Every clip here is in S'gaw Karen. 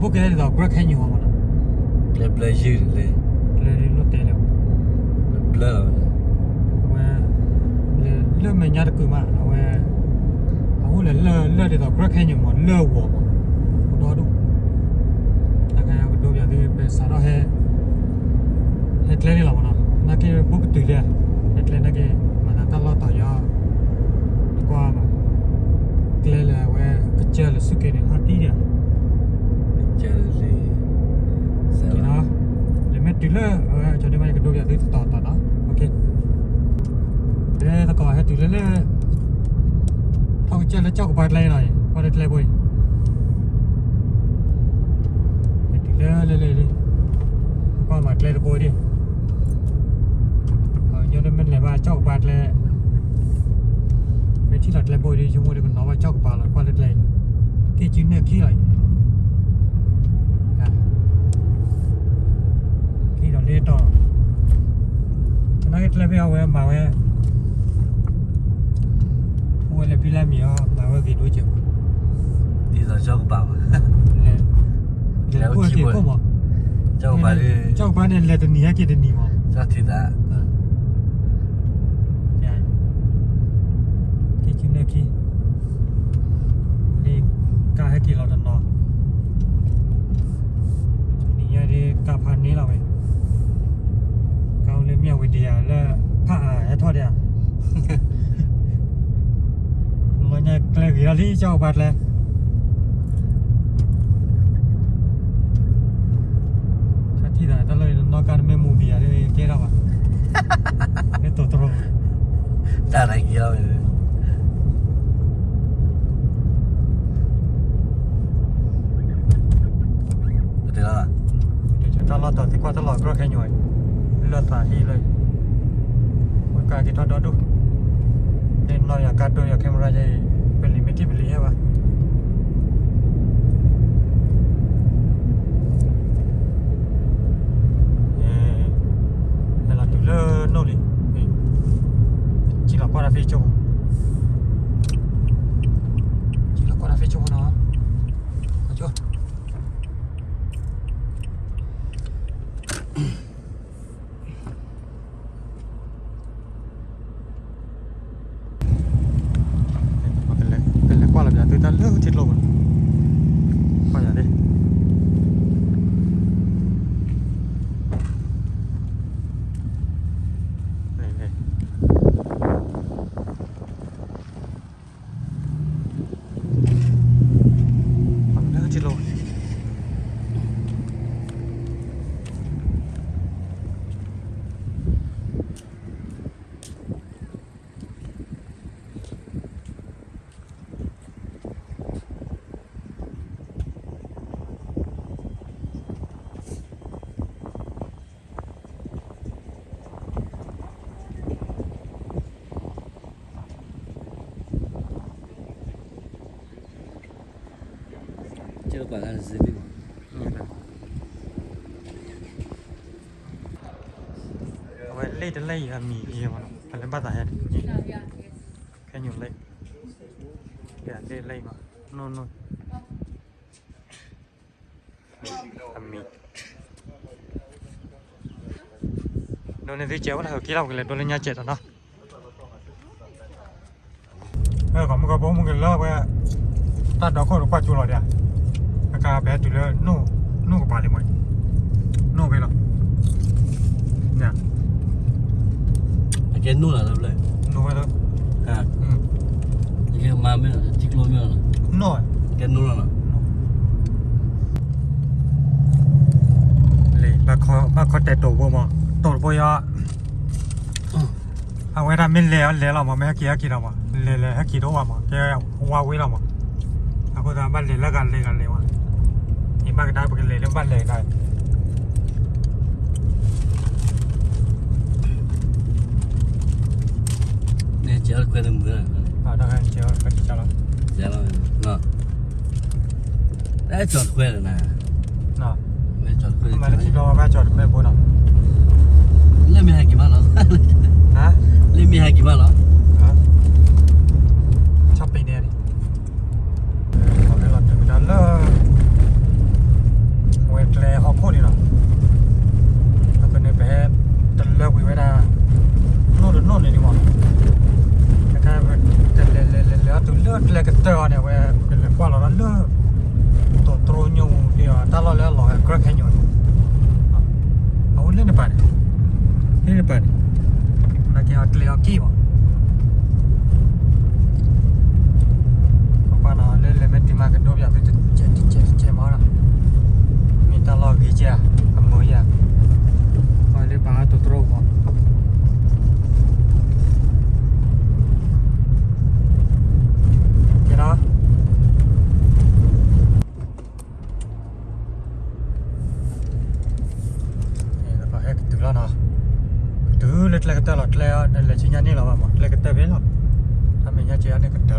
အိၣ်ကဲဒ်သိး Grand Canyon မးနီၤ, ကျဲဘျၢယုၢ်လံ, ကျဲလၢလိၣ်တဲလၢၤ, ဘျၢလီၤ, အဝဲ လၢမဲာ်ညါတကုာ်မး အဝဲ အအိၣ်လၢလၢၢ်ဒ်သိး Grand Canyon မး လၢၢ်ဂီၤမး, အိၣ်ဒီဒူၣ်, တၢ်ကဒိပၠးသု ပစးထီၣ်ဟဲ ဟဲကျဲန့ၣ်လီၤမးနီၤ, နာ်က့ဘိၣ်ကတုၤဒၣ်, ဟဲကျဲနာ်က့ မၤသးတၢ်လီၢ်တီၤယီၤ, နကွၢ်မး, ကျဲလၢအဝဲ ကစၢၢ်လၢဆူၣ်က့န့ၣ် ဟီၣ်တံၢ်ဒၣ်, ကစၢၢ်လၢ လၢမ့ၢ်တုၤလၢ အဝဲကၠီဒ့မး ယကဒိပၠးသုတတီၤတတီၤနီၤ, သကိးဟဲတုၤလၢလၢ ထီၣ်ကစၢၢ်လၢကၠီၣ်ကပၤကျဲနီၤ, ကွၢ်လၢကျဲဘိအံၤ, ဟဲတုၤလၢလၢလၢလံ, ကွၢ်မၤကျဲတဘိဒံး, ညီနုၢ်မ့ၢ်လဲၤဘၣ်ကၠီၣ်ကပၤကျဲ, မ့ၢ်ထံၣ်လီၤကျဲဘိဒံး ဆိကမိၣ်ဒံးကနီၤဘၣ်ကၠီၣ်ကပၤလီၤ, ကွၢ်လၢကျဲအံၤ, က့ၤစုနဲၣ်ခံလီၤအံၤ, ခံဒီးလ့တီၤ, သနာ်က့ကျဲဖဲအဝဲမၤဝဲ အိၣ်ဝဲလၢဖံလၢမံၤအီၤ မၤဝဲဂ့ၤဒိၣ်စဲး, ဒ်သိးကၠီၣ်ကပၤဘၣ်, လဲၤအိၣ်ခံဘိ, ကၠီၣ်ကပၤန့ၣ် လဲၤတနံၤဟဲက့ၤတနံၤမး, ကၠီၣ်ထံသး, က့ၤစုနဲၣ်ခံ, လံ ကါဟဲက့ၤလီၤတနီၤ, နံၤညါဒ်ကါဖးန့ၢ်လီၤဝဲ, ကါအိၣ်လၢမၠၣ်ဝတံၤယၤလၢ ဖးအါဟဲထီၣ်ဒံးဧါ, လီၤညါကျဲဂ့ၤထီၣ်လံ ကၠီၣ်ကပၤကျဲ, ကထံၣ်သးတၢ်လၢနီၢ်ကါတမ့ၢ် movie ယၤဒ်ကဲထီၣ်ဘၣ်, မ့ၢ်တိၤတရိ, တၢ်ရက့ၤအီၤ တၢ်လီၢ်တီၤသံကွၢ်တၢ်လီၢ် ကြၢးခဲညိၣ်, လၢသးဟံၣ်လၢ, ဝဲကါက့ၤထီၣ်ဒီဒူၣ်, န့ၣ်နီၢ်ယၤကါတိၢ်ယၤ camera ယဲအံၤ, ပလံၤမ့ၢ်ထံၣ်ပလံၤဟဲဘၣ်, ဟဲလီၤတုၤလၢနိၣ်လံ, ကံၣ်လီၤကွၢ်တၢ် Facebook, ကံၣ်လီၤကွၢ်တၢ် Facebook နီၤ, ကလဲၤကွၢ်လီၤပၠးသုတၢ်လၢထံကျိပူၤ, ကွၢ်ယၤဒ် လၢထံကျိ အဝဲလ့ၣ်တလ့ၣ်အံၤအမံၤယဲမးနီၤ, ပလဲၤဘၣ်သးဟဲ, ခဲညိၣ်လ့ၣ်, လ့ၣ်လ့ၣ်မး, နိၣ်နိၣ် အမံၤ, ဒိးန့ၢ်သုစဲးဝဲလၢဟၢၤက့ၤလီၤ ပကလဲၤဒိလၢညါစဲးဒီးနီၤ. ကီၢ်မုၢ်ကီၢ်ဖိမုၢ်ကလၢဝဲ တၢ်ဒီခိၣ်တကွၢ်ကၠိလီၤဒံး, အကါပဟဲတုၤလၢ နိၣ်ကပၤလံမး, နိၣ်ဖဲလီၤ, အကဲနိၣ်လီၤလၢ, နိၣ်ဝဲလီၤ, အကဲမါမ့ၢ်လီၤ ထံကျိမ့ၢ်လီၤ, နိၣ်, ကဲနိၣ်လီၤလီၤ. လံ ဘၣ်ခီတဲာ်တိာ်ဘိမး, တိာ်တဘိယီၤ, အဝဲဒၣ်မ့ၢ်လဲၤအီၤလဲၤလီၤမး, မ့ၢ်ဟဲက့ၤဟဲက့ၤလီၤမး, လဲၤလဲၤဟဲက့ၤတအိၣ်ဘၣ်မး, ကဲဝါဝ့လီၤမး, အဃိသတးဘၣ်လဲၤလၢဂၤလဲၤဂၤလဲၤဝဲ, ယဘၣ်ကဒါပကလဲၤလၢဘၣ်လဲၤဂၤ န့ၣ် ကဲခွဲးတမုာ်လီၤ, ကဲလီၤ, အဲၣ်ကၠီတခွဲးလီၤနၤ, မ့ၢ်ကၠီတခွဲး, မၤလၢခံဘျီဘၣ်ကၠီတခွဲးဖိနီၤ, လၢမ့ၢ်ဟဲက့ၤမးလီၤ, လၢမ့ၢ်ဟဲက့ၤမးလီၤ, ဆီၣ်ပ့ၤန့ၣ်, လီၤတုၤကဒါလၢ တၢ်အီၤန့ၣ် အဝဲကလဲၤကွၢ်လီၤဒီးလၢ တီၤတြိညိၣ်ပူၤဒီး တၢ်လီၢ်လၢအလီၤဝဲကြၢးခဲညိၣ်န့ၣ်, အအိၣ်လၢန့ၣ်ပၤန့ၣ်, လၢန့ၣ်ပၤန့ၣ်, နာ်က့အကျဲအီၤက့ၢ်မး, ပကွၢ်နီၤ လၢလဲၤမ့ၢ်တုၤမးကဒိပၠးသုတကဲးတကဲးတကဲးမးဒီး, မ့ၢ်တၢ်လီၢ်ဂ့ၤကဲဧါ, အမုာ်ဧါ, ပှၤလၢပၤတီၤတြိမး ကဲနီၤ, ဟဲကတုၤလီၤနီၤ, ကတုၤလၢကျဲကတၢၢ်လီၤ, ကျဲလဲၤဆူညါန့ၣ်လီၤဘၣ်မး, ကျဲကတၢၢ်ဖဲလီၤ, တၢ်မဲာ်ညါကဲအီၤန့ၣ်ကတၢၢ်လီၤ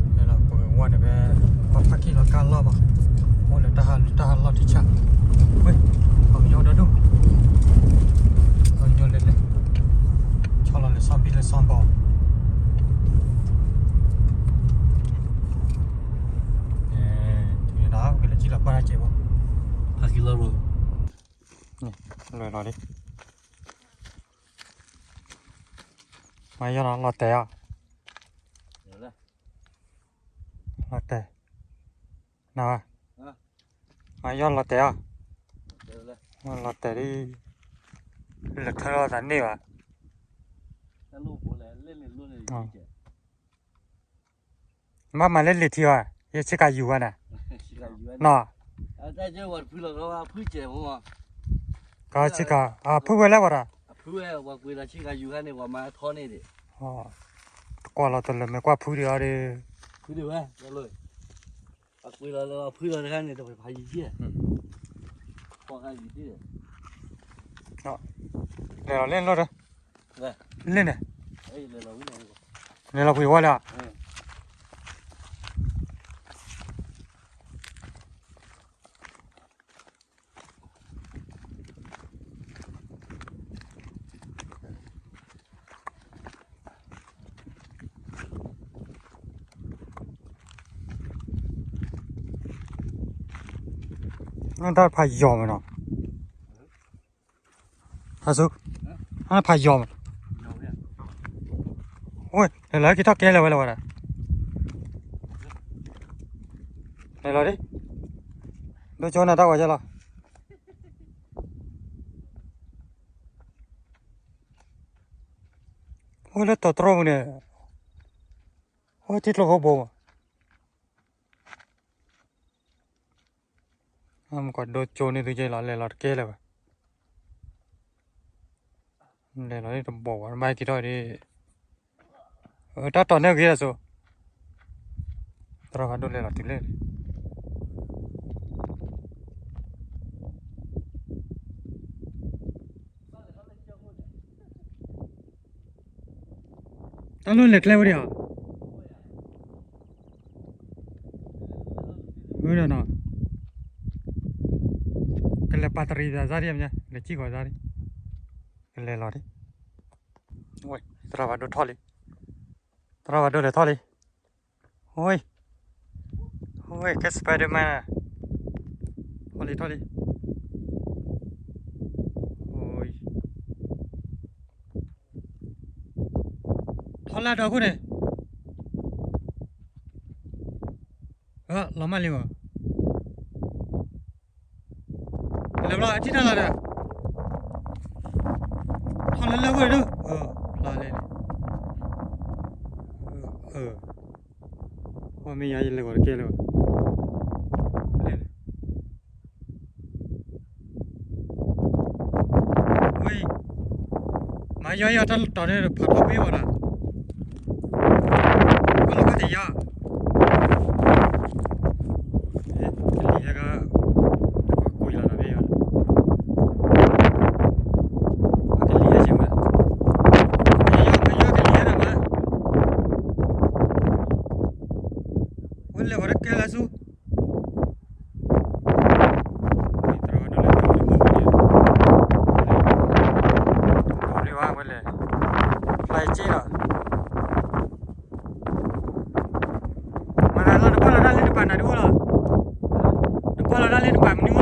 အံၤ, ပဝဲဝီန့ၣ်ဖဲ ပှၤဖးက့ၢ်လီၤကါလီၢ်ဘၣ်, အိၣ်လၢတၢ်ဟးလီၢ်ထံဆး, ဝဲ, ပှၤကညီဒီဒိၣ်, ပှၤကညီလဲၤလဲၤ, ဆီလီၤလၢဆီဘံၣ်လၢဆီဘီ ကလဲၤကံၣ်လီၤကွၢ်တၢ်ကဲးဘၣ်, ဖးက့ၢ်လီၢ်ဘၣ်, လွဲၢ်လီၤလံ, မၤယီၢ်နီၤ လီၤတဲာ်ဧါ, လီၤတဲာ်, နဝဲ, မၤယီၢ်လီၤတဲာ်ဧါ, လီၤတဲာ်ဒ်, လဲၤထၢလီၤသးန့ၢ်ဘၣ် မ့ၢ်မၤလၢလံာ်ထံအီၤ, ယဆ့ကၤယူၤဝဲန့ၣ်, နီၤ, ကဆ့ကၤ, ဖုဝဲလဲၣ်ဝဲဒီး, တကွၢ်လီၤတလၢာ်မ့ၢ်ကွၢ်ဖုဒံးအီၤဒီး, လဲၤလီၤလၢလီၢ်ဒီး, လၢန့ၣ်, လဲၤလီၤဖုဝဲလဲၣ်, နတၢ်ဖးယီၤမးနီၤ, ဟးဆူ, နဖးယီၤမး, ဝဲ, လဲၤလီၤက့ၤထီၣ်ကဲလၢၤဝဲလၢၤဝဲဒၣ်, လဲၤလီၤဒ်, ဒိကၠိနၤတၢ်ဝဲကဲလီၤ, အိၣ်လၢတီၤတြိပူၤန့ၣ်, အိၣ်ထံကျိဖိဘိမး, မ့ၢ်ကီးဒိကၠိန့ၣ်သုကဲလီၤ လဲၤလီၤတကဲလၢၤဘၣ်, လဲၤလီၤတဘီၣ်ဘၣ် ဘၣ်က့ၤထီၣ်ဒ်, တၢ်တီၤန့ၢ်ဂ့ၤလီၤစိ, သရၣ်ဖးဒိၣ်လဲၤလီၤတုၤလၢ တၢ်လိၣ်လဲၤကျဲဝဲဒၣ်ဧါ, ဝဲဒၣ်နီၤ, ကလဲၤပာ်တရံးသးစၢ်ဒံးမ့ၢ်, လဲၤစံၣ်ဃီၤစၢ်ဒံး, ကလဲၤလီၤဒံး, ဝဲ, သရၣ်ဖးဒိၣ်ထီၣ်လံ, သရၣ်ဖးဒိၣ်လဲၤထီၣ်လံ, ဝဲ, ဝဲ ကဲ Spider-Man, ထီၣ်လံထီၣ်လံ, ဝဲ ထီၣ်လၢဒီခိၣ်န့ၣ်, လီၤမၢ်လံမး, လဲၤဘျီအထံၣ်တၢ်လီၤဒီး, ထီၣ်လၢလၢဝဲၢ်ဒၢ, ဖျါလဲၣ်န့ၣ်, အမ့ၢ်ယၤယလဲၤဂီၤတကဲလၢၤဘၣ်, ဝဲ, မၤယီယီတၢ်လီၢ်တီၤန့ၣ်ဖးထီၣ်မ့ၢ်ဝဲဒၣ်, ကလီၤခါတယါ, ကလံၤဟဲကါ, ကွံာ်လီၤနၤမ့ၢ်ယါ, ကလံၤဟဲက့ၤဝဲ, မၤယီယီကလံၤဟဲဒီးမး, ဝဲလဲၤဂီၤတကဲလၢၤဆူ ဝဲလဲၣ်, ဖျါယက့လီၤ, မၤသးလီၤ နကွၢ်လီၤတၢ်လၢနပာ်နၤဒုးအိၣ်လီၤ, နကွၢ်လီၤတၢ်လၢနပာ်မနုၤအိၣ်လီၤ,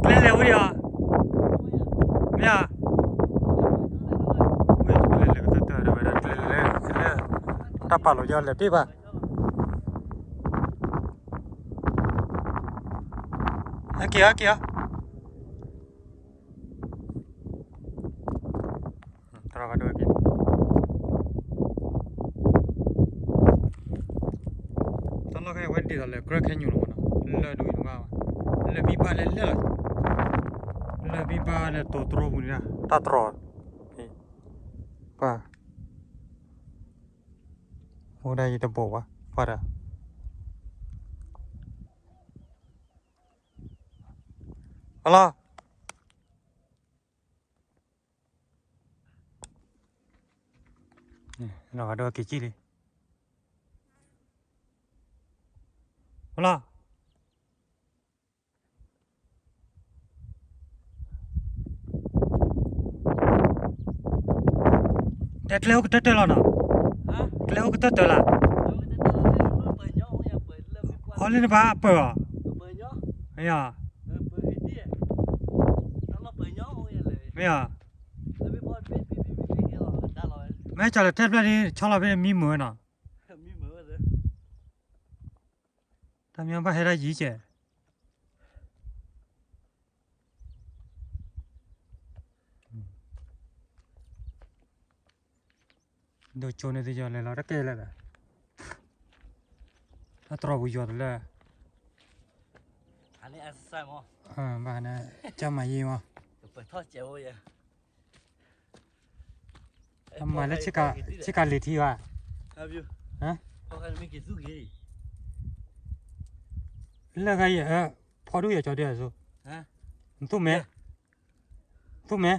ကျဲလဲၤဝဲဒၣ်ဧါ, မ့ၢ်ဧါ. ပာ်လီၤယီၤလဲၤဘ့ၣ်ဘၣ်. ဟဲက့ၤအီၤ ဟဲက့ၤအီၤ. တၢ်လီၢ်ခဲအံၤဝဲဒ်သိးလၢကြၢးခဲညိၣ်လီၤမးနီၤ, လၢၢ်ဒိၣ်အံၤတဘၣ်ဘၣ်, လၢၢ်ဘံဘၣ်လၢလၢၢ်လီၤ, လၢၢ်ဘံဘၣ်လၢတိၤတြီပူၤန့ၣ် တၢ်တြီၤ, ပှၤ အိၣ်ဒၣ်ယတဘိးဘၣ် ပှၤဒီး အလီၤ လီၤဂာ်ဒိၣ်က့ၤကံၣ်လံ, အလီၤ တဲကျဲအိၣ်ကတၢၢ်တၢၢ်လီၤနီၤ, ကျဲအိၣ်ကတၢၢ်တၢၢ်လီၤနီၤ, အီလၢနဘၣ်ပၢၤအီၤ, မ့ၢ်ဧါ, မ့ၢ်ဧါ, မ့ၢ်ကၠီၤလၢထဲဖျၢၣ်ဒ် ဆီလီၤဖဲမံမုာ်ဝဲနီၤ, တၢ်မံဘၣ်ဟဲဒၣ်ယံၤကဲး ဒိကၠိန့ၣ်သ့ၣ်ယီၤလဲၤလီၤတကဲလၢာ်ဒီး တၢ်တြီၤပူၤယီၤတလၢာ်, ဘၣ်န့ၣ် ကၢ်မၤယံၤမး, အမၤလၢဆ့ကၤလံၤထံဘၣ်, လၢဂၤယဲၢ် ဖီဒူၣ်ယဲၢ်ကၠီဒဲးအစိ, နသူၣ်မဲ သူၣ်မဲ,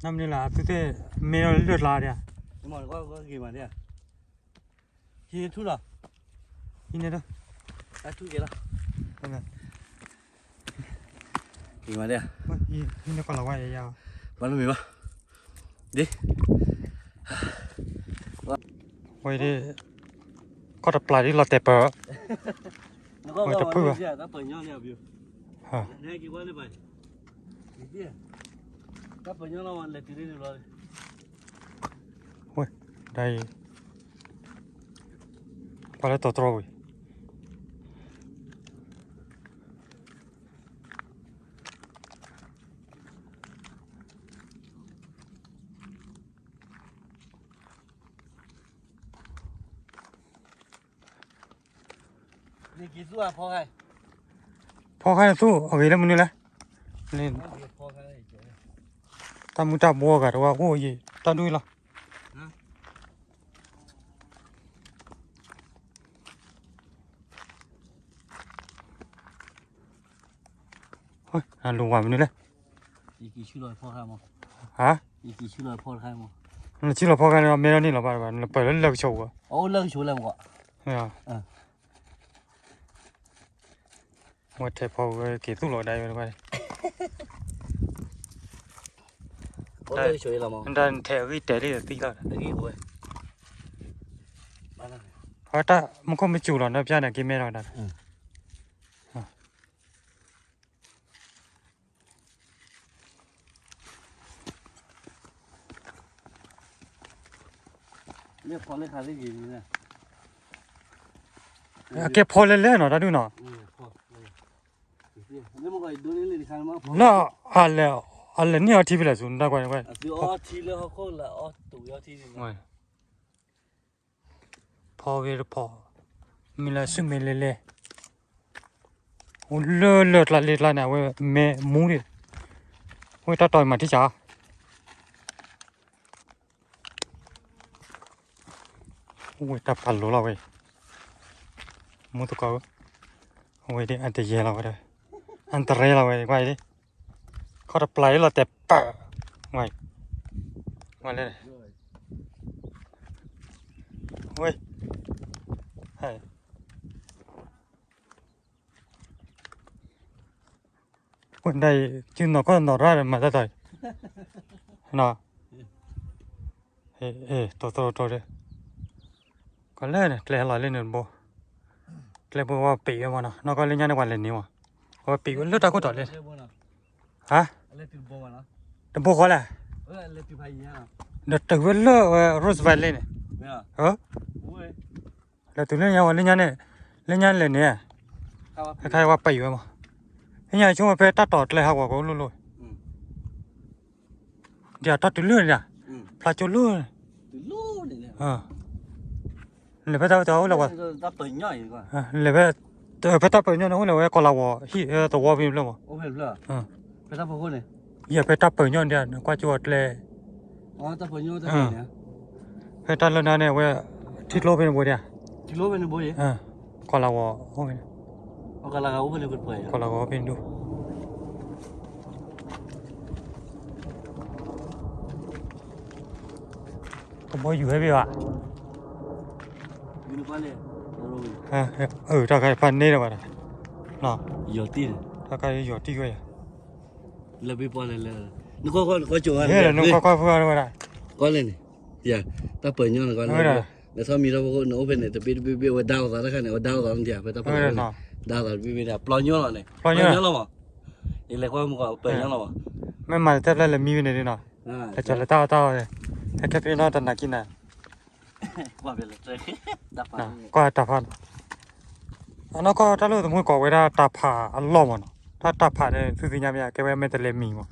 နမ့ၢ်လၢအသုသ့ၣ်မ့ၢ်လၢလၢၢ်ကျါဒဲး, ဟံးန့ၢ်ဒီး, ဟံးန့ၢ်ဒီး, ဟံးန့ၢ်ကီၢ်လီၤဝဲယၤ, ဘၣ်လၢမ့ၢ်ဘၣ်, ဒ် ဝဲဒ် ခီၣ်တပျၢ်ဒ်လီၤတဲာ်ပၢၢ်, ဝဲတဖုၣ်ဘၣ်, ဝဲ ဒ်အံၤ ပှၤလၢတီၤတြီဝံၤ ဖီခါသူၣ်အဂ့ၤလၢမနုၤလဲၣ်, တၢ်မုၢ်တၢ်ဘိအဂၤတဝါအိၣ်ယံၤ တၢ်ဒူၣ်လီၤ. လူၤဝၤမနုၤလဲၣ်, ဟါ, နဆံလီၤဖီခါန့ၣ် မဲထီၣ်န့ၣ်လီၤဘၣ်, နပၢၢ်လၢလၢကဆိးဝဲ, ဝဲထဲဖီဝဲက့ၤသူၣ်လီၤဒၣ်ဝဲတဘၣ်, နထဲအဂံၢ်တဲလံသံလီၤ, ဖီတၢ်မူခိၣ်မ့ၢ်စူၤလီၤ နပျၢ်န့ၣ်က့ၤမဲထီၣ်ဒၣ် အကဲဖီလဲၣ်လဲၣ်နီၤ တၢ်ဒုးနီၤ, လၢအလဲၤ, အလဲၤန့ၢ်အီထံဖဲလဲၣ်ဆူ နတၢ်ကွၢ်န့ၣ်ကွၢ်, ဖီဂ့ၤတဖီ, မ့ၢ်လၢဆူမဲာ်လဲၤလဲၤ, အိၣ်လၢလၢၢ်ကျါလ့ကျါန့ၣ် အဝဲမဲမူဒံး, အဝဲတၢ်တီၤမၤထံၣ်စၢ် အိၣ်ဝဲတၢ်ပာ်လိၤလီၤဝဲ, မူသကိးဧၢ, အဝဲဒၣ်အတယဲလီၤဝဲဒီး, အတရဲလီၤဝဲ ကွၢ်အံၤဒ်, ခီၣ်တပျၢ်အံၤလီၤတဲာ်ပၢၢ်, ဝဲ, ဝဲလဲၣ်, ဝဲ, ဟဲ ဝဲဒၣ်အံၤ စုနီၤကီၢ်နီၤရၣ်ဒီးမၤတၢ်တီၤအံၤ, နီၤ, တိၢ်တိၢ်တိၢ်ဒီး, ကီးလၢန့ၣ် ကျဲဟဲလီၤလၢန့ၣ်တဘိ, ကျဲဘိဝဲပံးဝဲမနီၤ နီၢ်ကီၢ်လၢညါန့ၣ်ပှၤလဲၤန့ၢ်ဝဲ, အဝဲပံးဝဲလၢတၢ်ခိၣ်တီၤလဲၣ်, ဟါ, တဘိဃီလဲၣ်, လၢ ဒီးတုၤဝဲလၢဝဲ Rose Valley န့ၣ်, လဲၤတုၤလၢညါဝဲလၢညါန့ၣ်, လၢညါလဲၣ်န့ၣ်, ခါဝဲပာ်ယံၤဝဲမး, လၢညါဆိကမိၣ်ဖဲတၢ်တီၤကျဲဟးဂီၤကအိၣ်လိၣ်လိၣ်, ဒ်အတၢ်တုၤလၢန့ၣ်, ဖျါကၠိလၢ လဲၤဖဲတၢ်ပၢၢ်ညီအိၣ်လဲၣ်ဝဲ, လဲၤဖဲ, ဖဲတၢ်ပၢၢ်ညီန့ၣ်အိၣ်လဲၣ်ဝဲ ကီၤလၤဝီၤဟံၣ်သဝီဖဲန့ၣ်ဖျၢၣ်မး, ယဲၢ်ဖဲတၢ်ပၢၢ်ညီန့ၣ် နကွၢ်ကၠိအကျဲ, ဖဲတၢ်လၢနၤန့ၣ် အဝဲ, ထံကျိဖဲန့ၣ်ဘိဒၣ်, ကီၤလၤဝီၤအိၣ်ဖဲန့ၣ်, ကီၤလၤဝီၤအိၣ်ဖဲန့ၣ်ဒိၣ် ကဘီယူၤဟဲဘၣ်ဘၣ်, တၢ်ခါဖးန့ၢ်ဒီးဘၣ်ဒီး, တၢ်ခါယီၤတံၢ်ဝဲယၤ, လၢဘ့ၣ်ပီၢ်လဲၣ်လၢ, နကွၢ်ကွၢ်ကွၢ်ကၠိဝဲ, နကွၢ်ကွၢ်ဖုဝဲဒၣ်, ကွၢ်လဲၣ်န့ၣ်, ယၤ, တၢ်ပၢၢ်ညီန့ၣ်ကွၢ်လဲၣ်, နထီၣ်မံထီၣ်ဖိ နအိၣ်ဖဲန့ၣ် တဘ့ၣ်တဘ့ၣ်ဘ့ၣ် အဝဲဒါအသးတခါန့ၣ် အဝဲဒါအသးန့ၣ် ဖဲတၢ်ပၢၢ်ညီန့ၣ်, ဒါအသးတဘ့ၣ်ဘ့ၣ်ဒၣ် ပျီညီလီၤန့ၣ်, ပျီညီလီၤမး, ယလဲၤကွၢ်မုၢ်ကီးပၢၢ်ညီလီၤမး, မ့ၢ်မၤတၢ်ဖျၢၣ်လဲၤမံဝဲန့ၣ်ဒ်နီၤ, လဲၤကၠီၤလၢတၢ်အီၣ်တၢ်အီ, ဟဲခဲဖဲနီတနာ်က့နၤ ကွၢ်တၢ်ဖးနီၤ, အနီၢ်ကီၢ်တၢ်လၢသမူကီးဝဲဒၣ်တၢ်ဖးအလီၢ်မးနီၤ, တၢ်တၢ်ဖးန့ၣ် သုသ့ၣ်ညါမ့ၢ်ဧါ, ကဲဝဲမဲာ်တလဲးမံၤမး,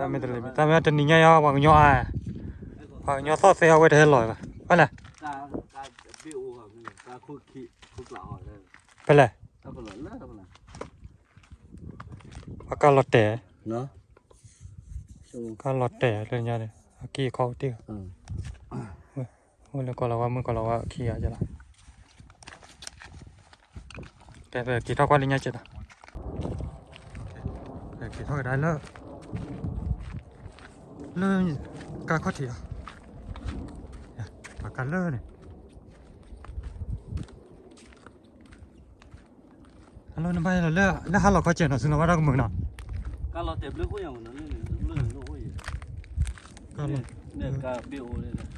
မဲာ်တလဲးမံၤ တၢ်မ့ၢ်တနံၤညါယါ ပှၤကညီအါ, ပှၤကညီသီၣ်သဲအဝဲတဟဲလီၤဘၣ်, ဖဲလဲၣ်, ဖဲလဲၣ်, ပကလီၤတဲာ်, ကလီၤတဲာ်လၢညါန့ၣ် အက့အခီအိၣ်တ့ၢ်, အိၣ်လၢကီၤလၤဝါမုၢ်ကီၤလၤဝါခံဂၤလီၤ, ကဲပက့ၤထီၣ်ကွၢ်လၢညါကဲးဒီး, က့ၤထီၣ်ကဒါလၢ, လၢ, ကါခီၣ်ထံးလီၤ, ပကါလၢန့ၣ် အလီၢ်နဘၣ်လီၤလၢ လၢဟါလီၤခီကဲးနီၤ ဆူနီၤဘၣ်တၢ်ကမုာ်နီၤ, ကါလီၤတဲာ်ဘျုးခိၣ်ယၤမးနီၤ, လၢန့ၣ်လၢအိၣ်ယၤ, ကါလီၤ, ကါဘ့ၣ်အိၣ်,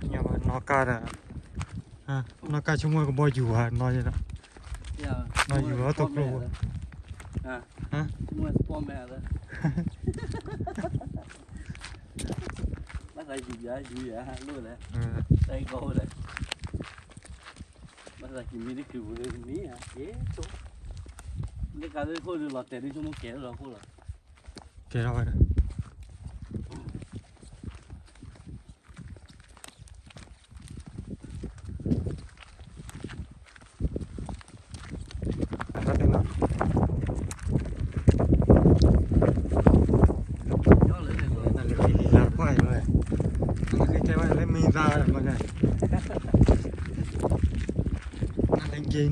နီၢ်ကါဒီး, နီၢ်ကါဆိကမိၣ်ကဘီယူၤဧါ နီၢ်, နီၢ်ယူၤအီၣ်တကျိၤ, ဘၣ်သးယူၤယၤ ယူၤယၤလိၣ်လဲၣ်, တၢ်အံၤကီၢ်အိၣ်လဲၣ်, ဘၣ်သးက့ၤမံတချုးပူၤလၢမံဧါ, ကဲဆိ, လၢကါလၢခိၣ်ဒုးလီၤတဲာ်ဒုးဆိကမိၣ်ကဲထီၣ်လီၤခိၣ်လီၤ, ကဲထီၣ်ဝဲဒၣ်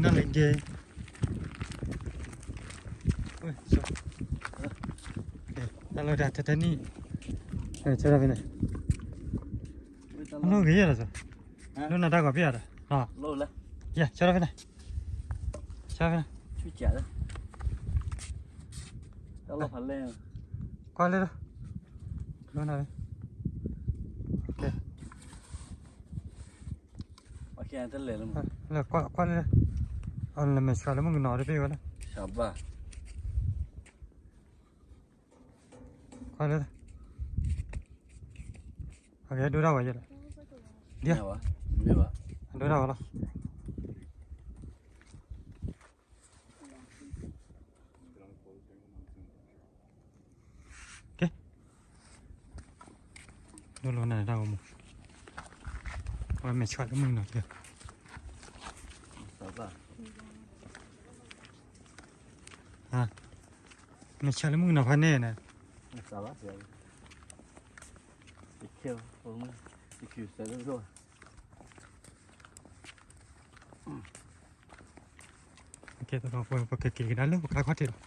နလဲၤက့ၤ နလဲၤက့ၤ, တၢ်လၢတၢ်တနံၣ်, ဆၢထၢၣ်ဖဲန့ၣ်, အနီၢ်ဂ့ၤယဲၢ်လီၤစၢၤ, လိၣ်နၤတၢ်ဂီၤဖဲအံၤဒီး, ယဲၢ်ဆၢထၢၣ်ဖဲန့ၣ်, ဆၢထၢၣ်ဖဲန့ၣ်, ကွၢ်လၢ, လိၣ်နၤ, ကွၢ်လၢ, လဲၤမဲာ်ဆှးလၢမုၢ်ကနီၤတဘ့ၣ်ဝဲလၢ, ကွၢ်လၢ, အကဲဒိၣ်ဒၣ်ဝဲယဲၢ်လီၤ, ဒိၣ်ဒၣ်ဝဲလီၤ. ကဲ, ဒိၣ်လီၤနၤတၢ်ဂီၤမူ, အဝဲမဲာ်ဆှးလၢမုၢ်ကနီၤတဘ့ၣ်, မဲာ်ဆှးလၢမုၢ်ကနီၤဖဲန့ၣ်န့ၣ်, ကဲ, ပကက့ၤကဒါလၢပကါခီၣ်ထံးလီၤ.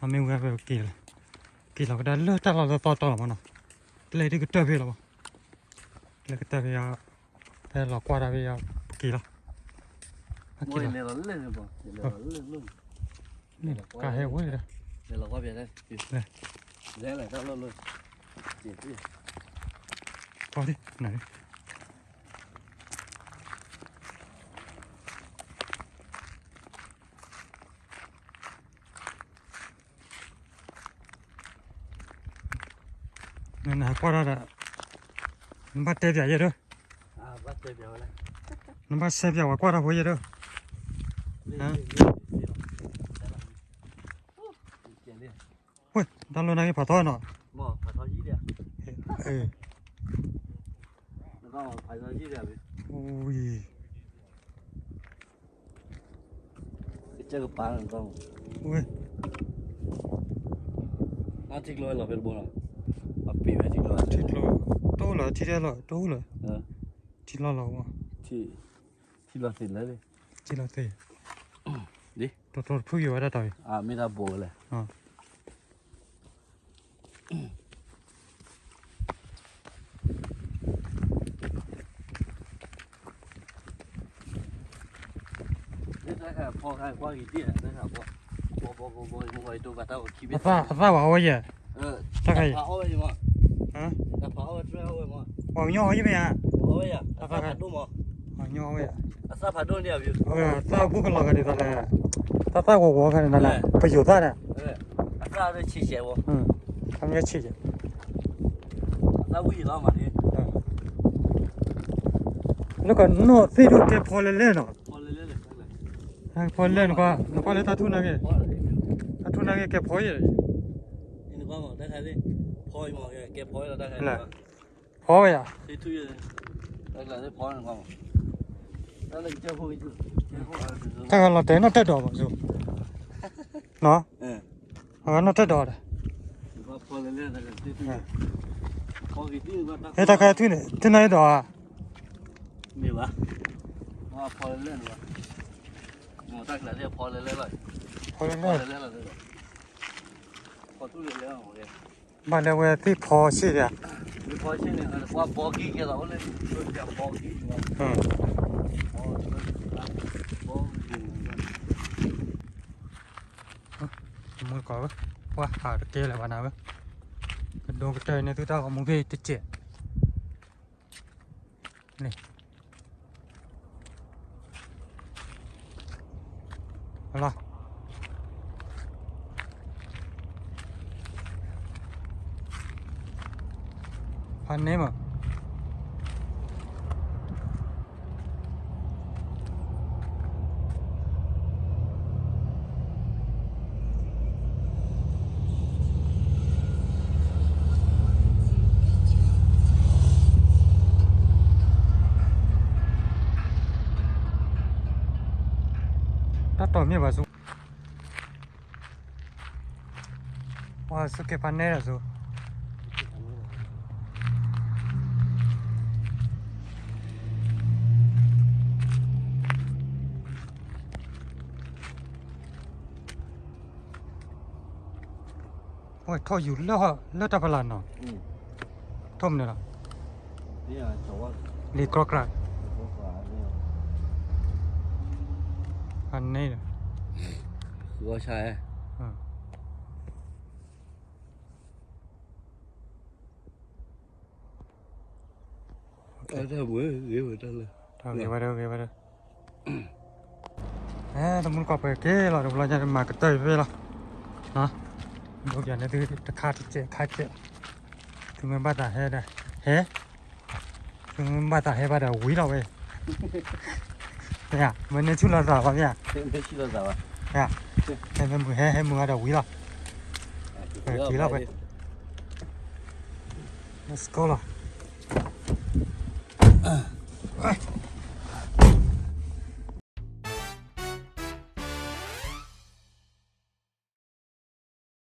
အမ့ၢ်ဝဲပက့ၤလီၤ, က့ၤလီၤကဒါလၢတၢ်လီၢ်လၢသီတီလီၤမးနီၤ, ကျဲဒ်ကတၢၢ်ဖဲလီၤမး, ကျဲကတၢၢ်ဖဲ, ဖဲလီၤကွၢ်တၢ်ဖဲယၤ, ပက့ၤလီၤ. ကါဟဲဝဲဒီး, လဲၤလီၤကွၢ်ဖဲ, လဲၤလီၤကွၢ်ဖဲ, လဲၤလီၤကွၢ်ဖဲ, န နဟးကွၢ်တၢ်ဒီး နဘၣ်တဲပၠးယဲၢ်ဒီး, နဘၣ်တဲပၠးဝဲကွၢ်တၢ်ဖိယဲၢ်ဒီး, ဝဲ တၢ်လီၢ်နာ်က့ဖးထီနီၤ, ကစၢၢ်ကပၤန့ၣ်, ဝဲ ထံကျိလီၤဖဲတဘိနီၤ, အပ့ၤဝဲထံကျိ, ထံကျိ, တအိၣ်လၢၤ ထံထဲလီၤ တအိၣ်လၢၤ, ထံလီၢ်လီၤ, ထံလီၢ်သ့ၣ်လၢ, ထံလီၢ်သ့ၣ်, တတီတဖုက့ၤဝဲဒၣ်တၢ်ဝဲ, မ့ၢ်တၢ်ဘိးဝဲလဲၣ်. အသၣ်ဝဲအီၣ်ဝဲယဲၢ်, တၢ်ခါအံၤ, ပှၤကညီအီၣ်ယဲၢ်မ့ၢ်ဧါ, ပှၤကညီအီၣ်ဝဲယဲၢ်, အသၣ်ဘူၣ်ကလီၤဂၤဒ်သိးလဲၣ်, တၢ်သၣ်ဂီၤဂီၤခါန့ၣ်နၤလဲၣ်, ပယိၤသၣ်န့ၣ်, ခါမ့ၢ်ဆံးယဲၢ်, လၢကနီၢ်သ့ၣ်ဒိၣ်ကဲဖီလဲၣ်လဲၣ်နီၤ, ဖီလဲၣ်, နကွၢ်လၢတၢ်ထူၣ်နာ်က့, တၢ်ထူၣ်နာ်က့ကဲဖီယဲၢ်, ဖီဝဲယၤ, တၢ်ဂၤလီၤတဲာ်နီၣ်တၢ်ဒီးမး, နီၣ်, အနီၣ်တၢ်ဒီးဒီး, ဟဲတၢ်ခါထူၣ်န့ၣ် ထူၣ်နီၣ်ဒီးဧါ, မ့ၢ်ဘၣ်, ဖီလဲၣ်, ဖီလဲၣ်, ဘၣ်လၢဝဲသ့ၣ်ဖီစ့ၢ်ဒၣ်, မူတကိးဝဲ, ပှၤဟးတကဲလၢၤဘၣ်နၤဝဲ, ကဒိကတၢၢ်န့ၣ်သုတၢ်ဂီၤမူဖဲတစဲး, န့ၣ်, ဟလီၤ, ဖးန့ၢ်မး တၢ်တီၢ်မ့ၢ်ဘၣ်ဆူ, ပှၤဆူကဲဖးနဲဒီးဆူ, အဝဲထီၣ်ယူၤလၢ လၢတၢ်ဖီလာ်နီၤ, ထီၣ်မနုၤလီၤ, လံာ်ကြီကြး, အန့ၣ်ဒီး, ဂီၤဆၢ, တၢ်ဂ့ၤဝဲဒၣ် ဂ့ၤဝဲဒၣ်, တမူတကိးပှဲၤက့ၤလီၤ တဘျီညါမၤကတၢၢ်ဖဲလီၤ, ဒိပၠးန့ၣ်သုတခါတစဲးခါစဲး, သုမ့ၢ်ဘၣ်သးဟဲဒီး, ဟဲ, သုမ့ၢ်ဘၣ်သးဟဲဘၣ်ဒီးဝံၤလီၤဝဲ, မ့ၢ်န့ၢ်ဆူၣ်လီၤသးဘၣ်မ့ၢ်ဧါ, ဟဲမုာ်ဟဲ ဟဲမုာ်ဒီးဝံၤလီၤ, က့ၤလီၤဝဲ, let's go လီၤ.